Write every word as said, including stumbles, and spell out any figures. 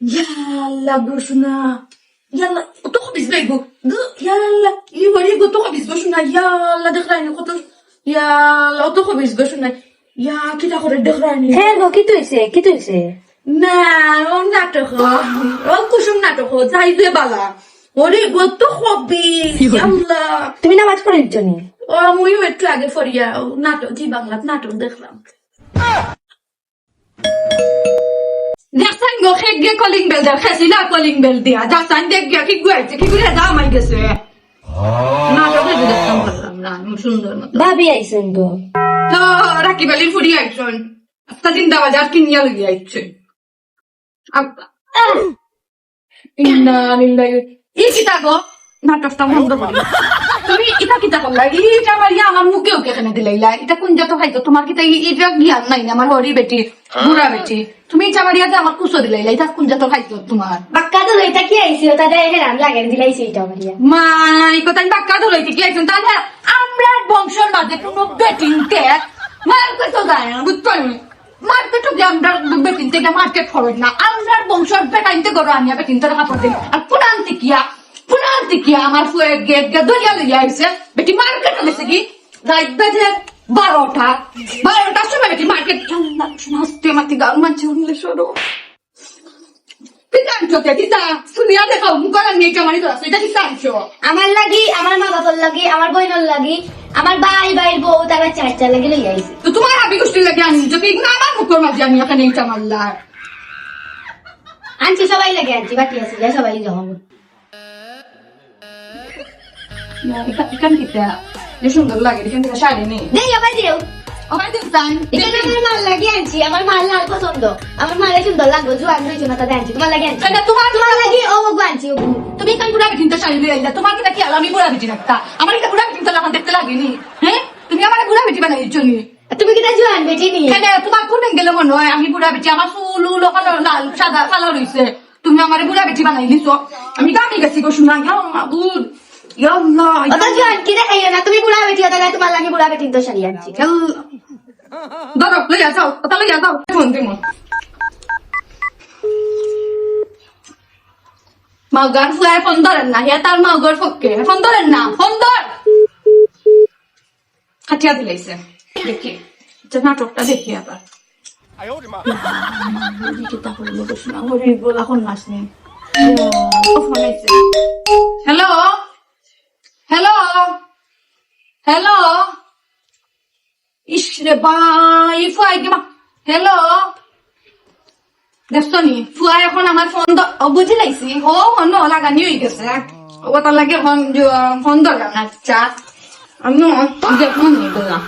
ইয়াল্লা গো সোনা, ইয়াল্লা, অত খবিস ভাই গো। গো, ইয়াল্লা, ই বাড়ি গো, অত খবিস গো সোনা, ইয়াল্লা, দেখরায়নি কত, ইয়াল্লা, অত খবিস গো সোনা। ইয়া, কিতা করে দেখরায়নি? হ্যাঁ গো, কিতা অইছে? কিতা অইছে? না, ও নাটক, ও কুসুম নাটক, যাই যে বালা। ওরে গো, অত খবিস, ইয়াল্লা। তুমি নামাজ পড়িলিছো নি? ও, মুইও একটু আগে পড়িয়া, ও নাটক, জি বাংলাত নাটক দেখরাম। দেখছইন গো, খেগিয়ে কলিং বেল দেয়, খেছিলা কলিং বেল দিয়া। দেখছইন, দেখ গিয়া, কি গুয়াইছে, কি গুয়া দাম আই গেছে। নাটক দেখতাম পারলাম না, আমি সুন্দর মতো। ভাবি আইছইন গো। তো রাকিব আলীর ফুড়ি আইছইন। আস্তা জিন্দাবাজার কিনিয়া লইয়া আইছইন। আব-, আহ! ইন্না লিল্লাহি। ই কিতা গো? নাটকটা বন্ধ করো। তুমি ইটা কিতা করলা? ইটা মারিয়া আমার মুখে উকে কেনে দিলাইলা? ইটা কুন জাতর খাইছো? তুমার কিতা ই-, ইটা জ্ঞান নাই না? আমার হরি বেটি, বুড়া বেটি। তুমি ইটা মারিয়া যে আমার কুসো দিলাইলা, ইটা কুন জাতর খাইছো তুমার? বাক্কা তো লইতা কি আইছি, ওটা দেয় হেরান লাগে, দিলাইছি ইটা মারিয়া। মা, ই কথা আমি বাক্কা তো লইতে কি আইছি? তাহলে আমরার বংশর মাঝে কুনু বেটিন্তে মার কইতো যায় না, বুঝছো নি? মার্কেটও গিয়া আমরার বেটিন্তে গিয়া মার্কেট খরচ না। আমরার বংশর বেটাইন্তে গরু আনিয়া বেটিন্তে কাপড় দেই। আর পুরান তিকিয়া, পুরান তিকিয়া আমার ফুয়ে গেট গিয়া দরিয়া লইয়া আইছে। বেটি মার্কেট গেছে কি? রাইত বাজে বারোটা। বারোটার সময় বেটি মার্কেট। আল্লাহ, হাসতে মাতি গাল মানছে উনলে সরো। কিতা আনছো তে? কিতা? শুনিয়া দেখাও, মুখর আনিয়া ইটা মারি ধরাছো। ইটা কিতা আনছো? আমার লাগি, আমার মা বাবার লাগি, আমার বইনর লাগি, আমার ভাই, ভাইর বউ, তারা চার চার লাগি লইয়া আইছে। তো তুমার হাবি গুষ্টির লাগি আনি, যদি না আমার মুখর মাঝে আনি, এখানে ইটা মারলা। আনছি সবাই লাগি আনছি, বাকি আছে, যা সবাই জমা করো। না, ইটা, ইটা কিতা? যে সুন্দর লাগে, ইটা কিতা শাড়ি নি? দেই, আবার দিও। আবার দিও তাই? ইটা আমার মার লাগি আনছি, আমার মার লাল পছন্দ। আমার মারে সুন্দর লাগবো, জোয়ান হইছে না, তাতে আনছি, তুমার লাগি আনছি। কেন, তুমার তুমার লাগি ও ওগু আনছি, ওগু। তুমি কাল বুড়া বেটিন্তে শাড়ি লইয়া আইলা, তুমার কিতা খেয়াল আমি বুড়া বেটি একটা? আমার কিতা বুড়া বেটিন্তে লাখান দেখতে লাগে নি? হ্যাঁ? তুমি আমারে বুড়া বেটি বানাই দিছো নি? আর তুমি কিতা জোয়ান বেটি নি? কেন, তুমার কুন অ্যাঙ্গেলে মনে হয় আমি বুড়া বেটি? আমার চুল উল ওখানে লাল, সাদা, কালো রইছে। তুমি আমারে বুড়া বেটি বানাই দিছো। আমি দামি গেছি গো সোনা, ইয়া মাবুদ, ইয়া আল্লাহ, ইয়া অত জোয়ান কি দেখাইও না, তুমি বুড়া বেটি, অত তুমার লাগি বুড়া বেটিন্তে শাড়ি আনছি। ইয়া আল্লাহ। ধরো, লইয়া যাও, ওটা লইয়া যাও, ফোন দিমু। মাউগার ফুয়ায় ফোন ধরের না, হে তার মাউগার পক্ষে, ফোন ধরের না, ফোন ধর। কাটিয়া দিলাইছে। দেখি, আচ্ছা, নাটকটা দেখি আবার। দেখি তা করবো, বসে না, ওরে, বলা কোন নাচ নেই। ও, ফোন আইছে। হ্যালো? হ্যালো? হ্যালো? ইস রে বা, ই ফুয়ায় কি মা-, হ্যালো? দেখছো নি? ফুয়ায় এখন আমার ফোন দ-, ও, বুঝি লাইছি। ও, অন্য লাগানি হয়ে গেছে। ও, তার লাগে ফোন জ-, ফোন ধরলাম না। আচ্ছা। আমি অন-, যে ফোন নিয়ে দিলাম।